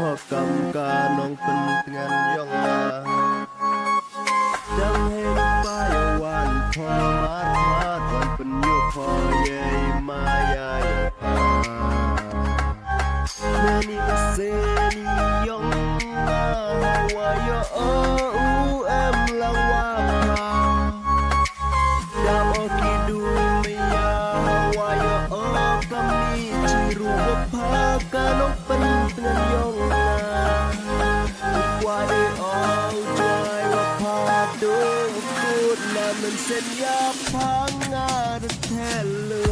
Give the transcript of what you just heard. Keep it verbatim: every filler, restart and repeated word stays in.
Kam ka nongpyntngen yong nga. Dang hei pa ya wan pho mar mar wan pynyu pho ye ma ya yo pa. Nani seni yong nga wa yo o u em lang wa pa. Da o ki du maya wa yo o kami chiru wa pa ka nongpyntngen yong nga. Kwah de o jai wa pa tu kut na men sen ya pa nga de thelu.